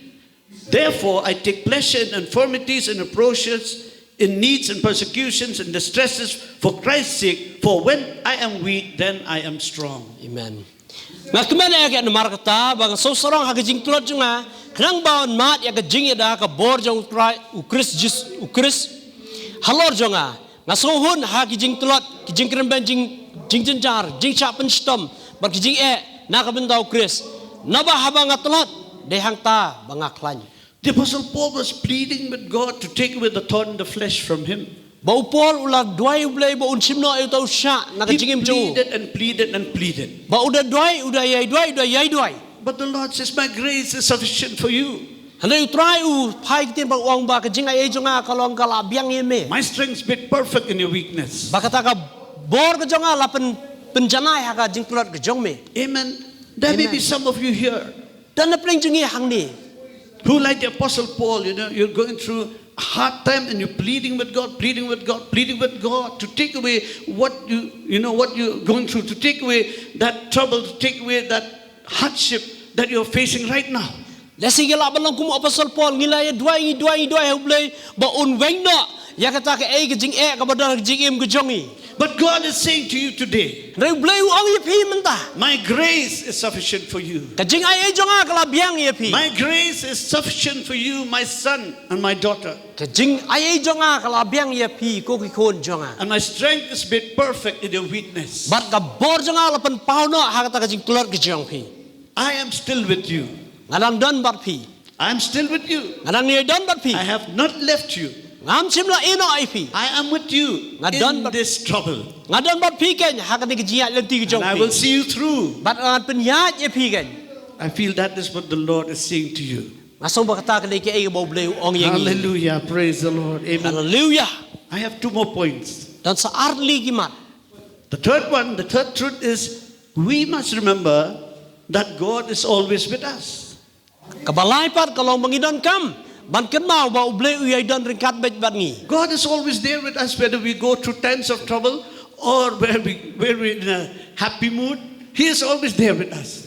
Therefore, I take pleasure in infirmities, in reproaches, in needs, in persecutions, in distresses, for Christ's sake. For when I am weak, then I am strong." Amen. Nga kmen ïa ka namar kata ba nga sngewsarong ha ka jingtlot jong nga, khnang ba un mad ïa ka jingïada ka bor jong U Trai, U Khrist Jis- U Khrist halor jong nga. Nga sngewhun ha ki jingtlot, ki jingkren beiñ, jing jingjynjar, jingshah pynshitom bad ki jingeh na ka bynta U Khrist. Naba haba nga tlot, dei hangta ba nga khlaiñ. The Apostle Paul was pleading with God to take away the thorn in the flesh from him. Ba u Paul u la duwai U Blei ba un shim noh ïa uta u shah na ka jingim jong u. He pleaded and pleaded and pleaded. Ba u da duwai, u da ïai duwai, u da ïai duwai. But the Lord says, "My grace is sufficient for you." Hynrei U Trai u phai ktien bad u ong ba ka jingaiei jong nga ka long ka la biang ïa me. "My strength is made perfect in your weakness." Ba kata ka bor ka jong nga la pyn- pynjanai ha ka jingtlot ka jong me. Amen. There may be some of you here. Don na pdeng jong ngi hangne. Who, like the Apostle Paul, you know, you're going through a hard time and you're pleading with God, pleading with God, pleading with God to take away what you, you know, what you're going through, to take away that trouble, to take away that hardship that you're facing right now. Lehse ngi lah ban long kum u Apostle Paul, ngi la ïa duwai, ngi duwai, ngi duwai ha U Blei ba un weng noh ïa kata kaei ka jingeh kaba don ha ka jingim ka jong ngi. But God is saying to you today, Hynrei U Blei u ong ïa phi mynta, "My grace is sufficient for you. Ka jingaiei jong nga ka la biang ïa phi. My grace is sufficient for you, my son and my daughter. Ka jingaiei jong nga ka la biang ïa phi, ko ki khun jong nga. And my strength is made perfect in your weakness." Bad ka bor jong nga la pynpaw noh ha kata ka jingtlot ka jong phi. "I am still with you. Nga dang don bad phi. I am still with you. Nga dang ïai don bad phi. I have not left you. Ngam shym la ïehnoh ïa phi. I am with you in this trouble. Nga don bad phi kein ha kane ka jingïaid lynti ka jong phi. And I will see you through." Bad ngan pynïaid ïa phi kein. I feel that is what the Lord is saying to you. Nga sngew ba kata ka dei kaei kaba U Blei u ong ïa ngi. Hallelujah. Praise the Lord. Amen. Hallelujah. I have two more points. Don sa ar tylli ki mat. The third one, the third truth is, we must remember that God is always with us. Kaba lai pat ka long ba ngi donkam ban kynmaw ba U Blei u ïai don ryngkat beit bad ngi. God is always there with us, whether we go through times of trouble or where we, where we're in a happy mood. He is always there with us.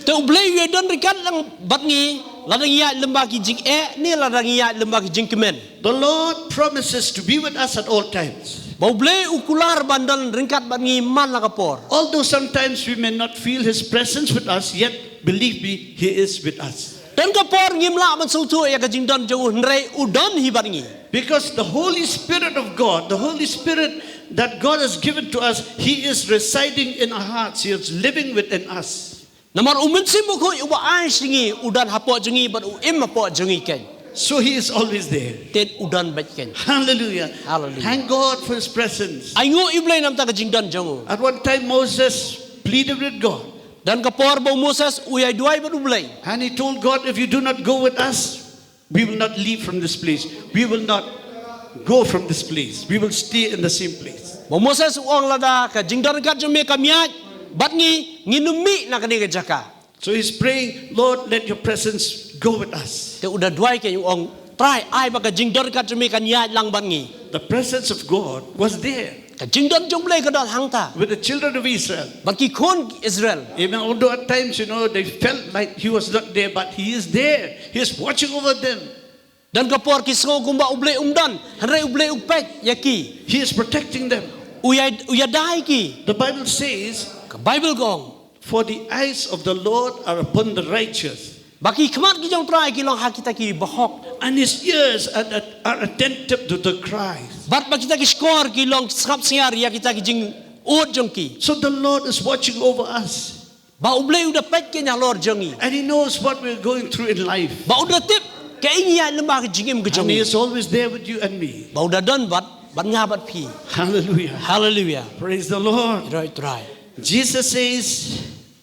Te U Blei u ïai don ryngkat lang bad ngi, lada ngi ïaid lyngba ki jingeh ne lada ngi ïaid lyngba ki jingkmen. The Lord promises to be with us at all times. Ba U Blei u kular ban don ryngkat bad ngi man la ka por. Although sometimes we may not feel His presence with us, yet believe me, He is with us. Don ka por ngim lah ban sngewthuh ïa ka jingdon jong u, hynrei u don hi bad ngi. Because the Holy Spirit of God, the Holy Spirit that God has given to us, He is residing in our hearts. He is living within us. Namar U Mynsiem Bakhuid uba ai sha ngi u don hapoh jong ngi bad u im hapoh jong ngi kein. So He is always there. Te u don beit kein. Hallelujah. Hallelujah. Thank God for His presence. Ai nguh ïa U Blei namar ka jingdon jong u. At one time, Moses pleaded with God. Don ka por ba u Moses u ïai duwai bad U Blei. And he told God, "If you do not go with us, we will not leave from this place. We will not go from this place. We will stay in the same place." Ba u Moses u ong, "Lada ka jingdon ryngkat jong me kam ïaid bad ngi, ngin ym mih na kane ka jaka." So he's praying, "Lord, let your presence go with us." Te u da duwai kein, u ong, "Trai, ai ba ka jingdon ryngkat jong me kan ïaid lang bad ngi." The presence of God was there. Ka jingdon jong U Blei ka don hangta. With the children of Israel. Bad ki khun Israel. Even although at times, you know, they felt like He was not there, but He is there. He is watching over them. Don ka por ki sngew kumba U Blei um don, hynrei U Blei u peit ïa ki. He is protecting them. U ïa, u ïada ïa ki. The Bible says, ka Bible ka ong, "For the eyes of the Lord are upon the righteous." Ba ki khmat ki jong U Trai ki long ha kita ki bahok. And His ears are, are attentive to the cries. Bad ba kita ki shkor ki long sngap sngaiñ ïa kita ki jingud jong ki. So the Lord is watching over us. Ba U Blei u da peit kein halor jong ngi. And He knows what we're going through in life. Ba u da tip kaei ngi ïaid lyngba ka jingim ka jong ngi. And He is always there with you and me. Ba u da don bad, bad nga bad phi. Hallelujah. Hallelujah. Praise the Lord. Ïaroh ïa U Trai. Jesus says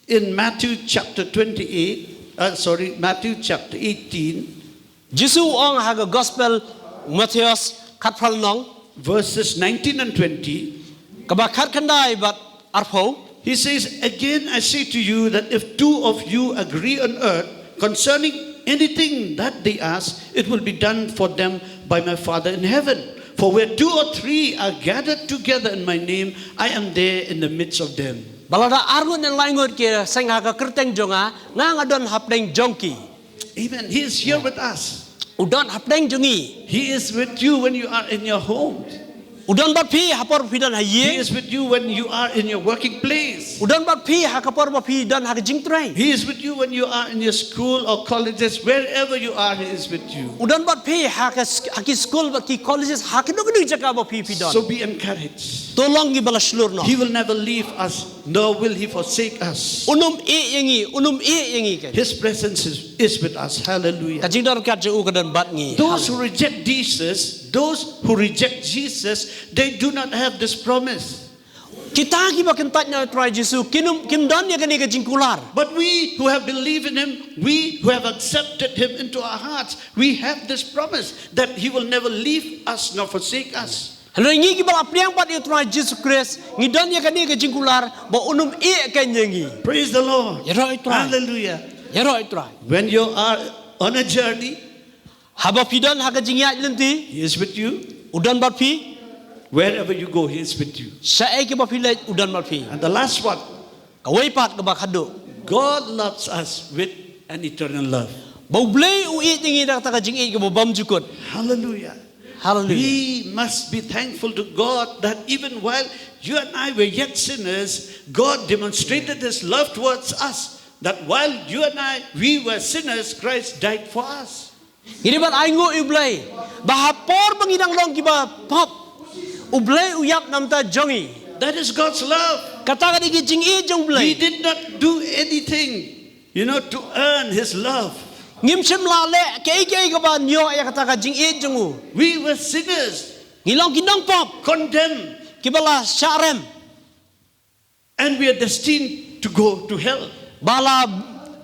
in Matthew chapter twenty-eight, uh, sorry, Matthew chapter eighteen, Jisu u ong ha ka Gospel Mathaios khatphra lynnong, verses nineteen and twenty, kaba khatkhyndai bad arphew. He says, "Again I say to you that if two of you agree on earth concerning anything that they ask, it will be done for them by my Father in heaven. For where two or three are gathered together in my name, I am there in the midst of them. Ba lada arngut ne laingut ki seng ha ka kyrteng jong nga, nga nga don hapdeng jong ki. Amen. He is here with us. U don hapdeng jong ngi. He is with you when you are in your home. U don bad phi ha por phi don ha ïing. He is with you when you are in your working place. U don bad phi ha ka por ba phi don ha ka jingtrei. He is with you when you are in your school or colleges, wherever you are, He is with you. U don bad phi ha ka sk- ha ki school bad ki colleges, ha kano kano jaka ba phi phi don. So be encouraged. To long kiba la shlur noh. He will never leave us, nor will He forsake us. Un ym ïeh ïa ngi, un ym ïeh ïa ngi ka. His presence is, is with us. Hallelujah. Ka jingdon kat jong u ka don bad ngi. Those who reject Jesus, those who reject Jesus, they do not have this promise. Kita kiba kyntait na u Trai Jisu, kin ym, kim don ïa kane ka jingkular. But we who have believed in Him, we who have accepted Him into our hearts, we have this promise that He will never leave us nor forsake us. Hynrei ngi kiba la pdiang pat ïa u Trai Jisu Khrist, ngi don ïa kane ka jingkular ba un ym ïeh kein ïa ngi. Praise the Lord. Ïaroh ïa u Trai. Hallelujah. Ïaroh ïa u Trai. When you are on a journey, haba phi don ha ka jingïaid lynti, He is with you. U don bad phi. Wherever you go, He is with you. Shaei kaba phi leit, u don bad phi. And the last one, kawei pat kaba khadduh. God loves us with an eternal love. Ba U Blei u ïeit ïa ngi da kata ka jingïeit kaba bymjukut. Hallelujah. Hallelujah. We must be thankful to God that even while you and I were yet sinners, God demonstrated His love towards us. That while you and I, we were sinners, Christ died for us. Ngi dei ban ainguh ïa U Blei ba ha por ba ngi dang long kiba pop, U Blei u ïap namar jong ngi. That is God's love. Kata ka dei ka jingïeit jong U Blei. We did not do anything, you know, to earn His love. Ngim shym la leh kaei kaei kaba ñiew ïa kata ka jingïeit jong u. We were sinners, ngi long ki nongpop, condemned, kiba la shah rem. And we are destined to go to hell. Ba la,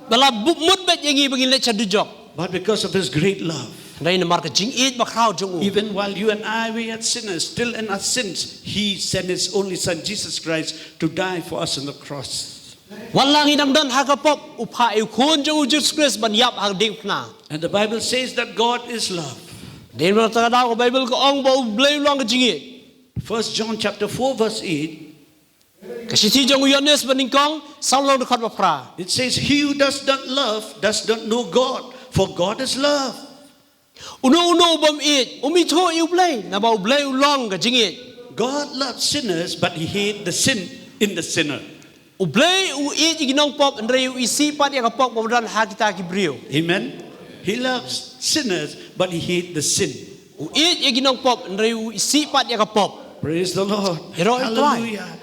ba la buh mut beit ïa ngi ba ngin leit sha dujok. But because of His great love, hynrei namar ka jingïeit bakhraw jong u, even while you and I were yet sinners, still in our sins, He sent His only Son, Jesus Christ, to die for us on the cross. Wat la ngi dang don ha ka pop, u phah ïa u Khun jong u Jisu Khrist ban ïap ha ka diengphna. And the Bible says that God is love. Dei namar kata ka daw ka Baibl ka ong ba U Blei u long ka jingïeit. First John chapter four verse eight. Ka shithi jong u Ïoannis banyngkong, saw lynnong dkhot ba phra. It says, "He who does not love does not know God, for God is love." Uno uno u bym ïeit um ithuh ïa U Blei, naba U Blei u long ka jingïeit. God loves sinners, but He hates the sin in the sinner. U Blei u ïeit ïa ki nongpop, hynrei u isih pat ïa ka pop kaba don ha kita ki briew. Amen. He loves sinners, but He hates the sin. U ïeit ïa ki nongpop, hynrei u isih pat ïa ka pop. Praise the Lord. Ïaroh ïa u Trai. Hallelujah.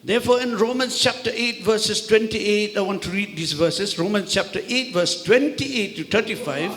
Therefore, in Romans chapter eight, verses twenty-eight, I want to read these verses. Romans chapter eight, verse twenty-eight to thirty-five.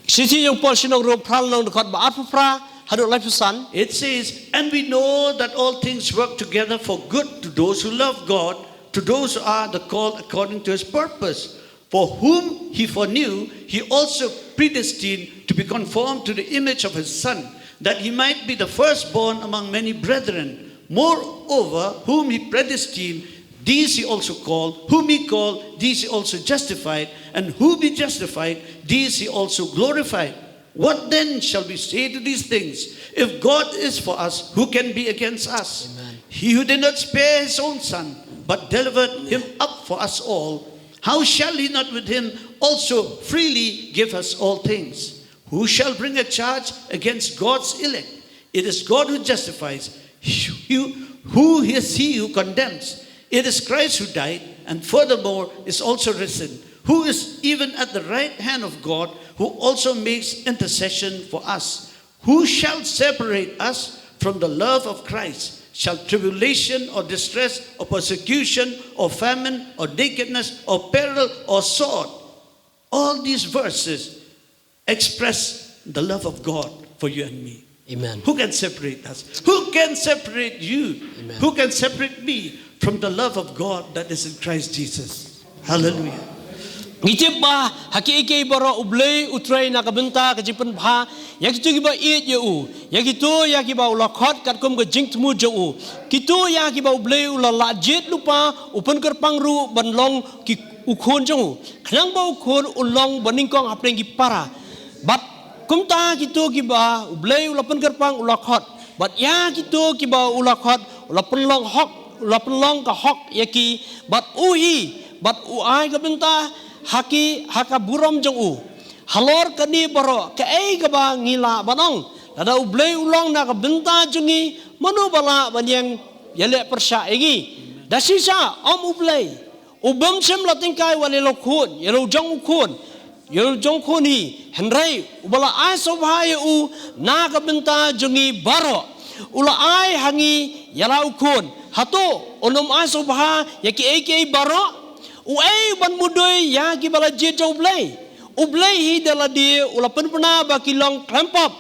Shithi jong u Paul sha ki nong Rom, phra lynnong dkhot ba arphew phra haduh laiphew san. It says, "And we know that all things work together for good to those who love God, to those who are the called according to His purpose. For whom He foreknew, He also predestined to be conformed to the image of His Son, that He might be the firstborn among many brethren. Moreover, whom He predestined, these He also called. Whom He called, these He also justified. And whom He justified, these He also glorified. What then shall we say to these things? If God is for us, who can be against us? Amen. He who did not spare His own Son, but delivered Him up for us all, how shall He not with Him also freely give us all things? Who shall bring a charge against God's elect? It is God who justifies. Who, who is he who condemns? It is Christ who died and furthermore is also risen, who is even at the right hand of God, who also makes intercession for us. Who shall separate us from the love of Christ? Shall tribulation or distress or persecution or famine or nakedness or peril or sword?" All these verses express the love of God for you and me. Amen. Who can separate us? Who can separate you? Amen. Who can separate me from the love of God that is in Christ Jesus? Hallelujah. Ngi tip ba ha kiei kiei baroh U Blei u trei na ka bynta ka jingpynbha ïa kito kiba ïeit ïa u, ïa kito ïa kiba u la khot katkum ka jingthmu jong u. Kito ïa kiba U Blei u la lah jied lypa, u pynkyrpang ruh ban long ki u khun jong u, khnang ba u khun un long banyngkong hapdeng ki para. Bad Kumta kito kiba U Blei u la pynkyrpang u la khot, bad ïa kito kiba u la khot u la pynlong hok, u la pynlong ka hok ïa ki, bad u hi, bad u ai ka bynta ha ki ha ka burom jong u. Halor kane baroh kaei kaba ngi lah ban ong? Lada U Blei u long na ka bynta jong ngi, mano ba lah ban ïeng ïaleh pyrshah ïa ngi? Da shisha ym U Blei. U bym shym la tyngkai wat ïa la u khun, ïa la u jong u khun, ïa la u jong u khun hi. Hynrei uba la ai sngewbha ïa u na ka bynta jong ngi baroh, u la ai ha ngi ïa la u khun. Hato un ym ai sngewbha ïa kiei kiei baroh? Uei ban mudui ïa kiba la jied jong U Blei? U Blei hi da lade u la pynbna ba ki long khlem pop.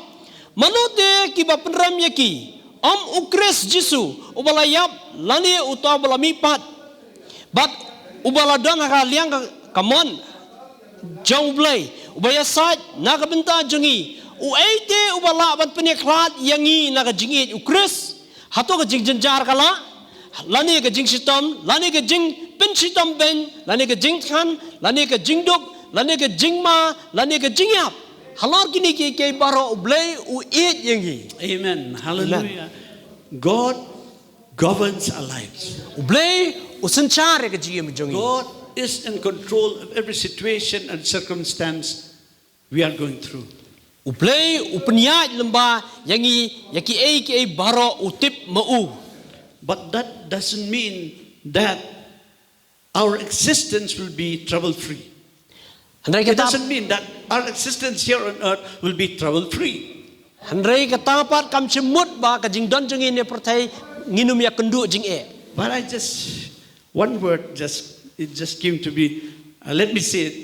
Mano te kiba pynrem ïa ki? Ym U Khrist Jisu uba la ïap, lane uta uba la mihpat, bad uba la don ha ka liang ka, ka mon jong U Blei, uba ïasaid na ka bynta jong ngi. Uei te uba lah ban pynïakhlad ïa ngi na ka jingïeit? U Khrist? Hato ka jingjynjar ka lah, lane ka jingshitom, lane ka jingpynshitom beiñ, lane ka jingthngan, lane ka jingduk, lane ka jingma, lane ka jingïap? Halor kine kiei kiei baroh U Blei u ïeit ïa ngi. Amen. Hallelujah. God governs our lives. U Blei u synshar ïa ka jingim jong ngi. God is in control of every situation and circumstance we are going through. U Blei u pynïaid lyngba ïa ngi ïa kiei kiei baroh, u tip ma u. But that doesn't mean that our existence will be trouble free. Hynrei kata, it doesn't mean that our existence here on earth will be trouble free. Hynrei kata pat kam shym mut ba ka jingdon jong ngi ne pyrthei ngin ym ïakynduh jingeh. But I just, one word, just, it just came to me. Uh, let me say it.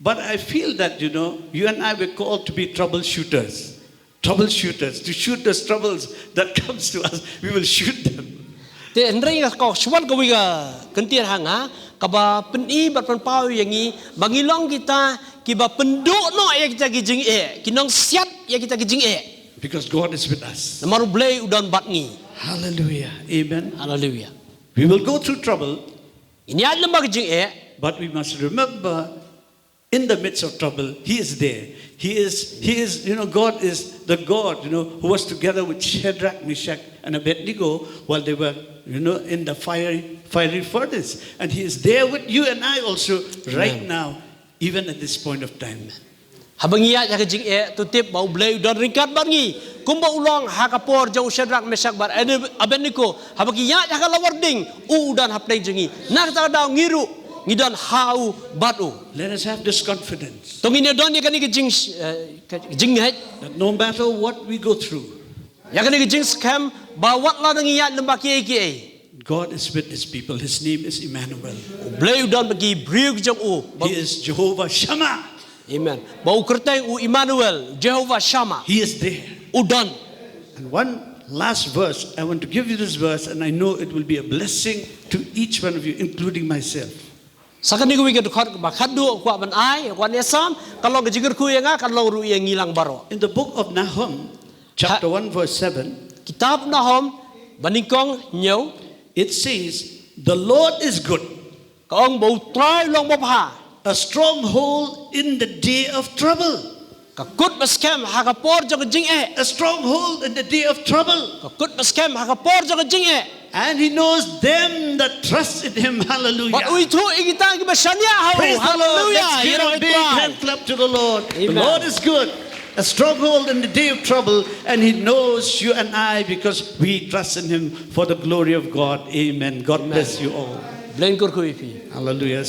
But I feel that, you know, you and I were called to be troubleshooters. Troubleshooters, to shoot those troubles that comes to us, we will shoot them. Te hynrei nga kwah shu wan kawei ka kyntien ha nga, kaba pyni bad pynpaw ïa ngi ba ngi long kita kiba pynduh noh ïa kita ki jingeh, ki nongsiat ïa kita ki jingeh. Because God is with us. Namar U Blei u don bad ngi. Hallelujah. Amen. Hallelujah. We will go through trouble. Ngin ïaid lyngba ki jingeh. But we must remember, in the midst of trouble, He is there. He is, He is, you know, God is the God, you know, who was together with Shadrach, Meshach, and Abednego while they were, you know, in the fiery, fiery furnace. And He is there with you and I also right now, even at this point of time. Haba ngi ïaid ha ka jingeh, to tip ba U Blei u don ryngkat bad ngi. Kumba u long ha ka por jong u Shadrach, Meshach bad Abednego, haba ki ïaid ha ka lawar ding, u u don hapdeng jong ngi. Na kata ka daw ngi ruh ngi don ha u bad u. Let us have this confidence. To ngin ïa don ïa kane ka jing, eh, ka jingngeit. That no matter what we go through, ïa kane ka jingskhem ba wat la ngi ïaid lyngba kiei kiei, God is with His people. His name is Emmanuel. U Blei u don bad ki briew ki jong u. He is Jehovah Shammah. Amen. Ba u kyrteng u Emmanuel, Jehovah Shammah. He is there. U don. And one last verse, I want to give you this verse, and I know it will be a blessing to each one of you, including myself. Sa kane kawei ka dkhot ba khatduh kwah ban ai, kwah ne sam, ka long ka jingkyrkhu ïa nga, ka long ruh ïa ngi lang baroh. In the book of Nahum, chapter one, verse seven, kitab Nahum, banyngkong hynñiew, it says, "The Lord is good." Ka ong ba U Trai u long babha. A stronghold in the day of trouble. Ka kut ba skhem ha ka por jong ka jingeh. A stronghold in the day of trouble. Ka kut ba skhem ha ka por jong ka jingeh. And He knows them that trust in Him. Hallelujah. Bad u ithuh ïa kita kiba shaniah ha u. Praise the Lord. Hallelujah. Let's give a big hand clap to the Lord. Amen. The Lord is good. A stronghold in the day of trouble, and He knows you and I because we trust in Him for the glory of God. Amen. God bless you all. Blei un kyrkhu ïa phi. Hallelujah.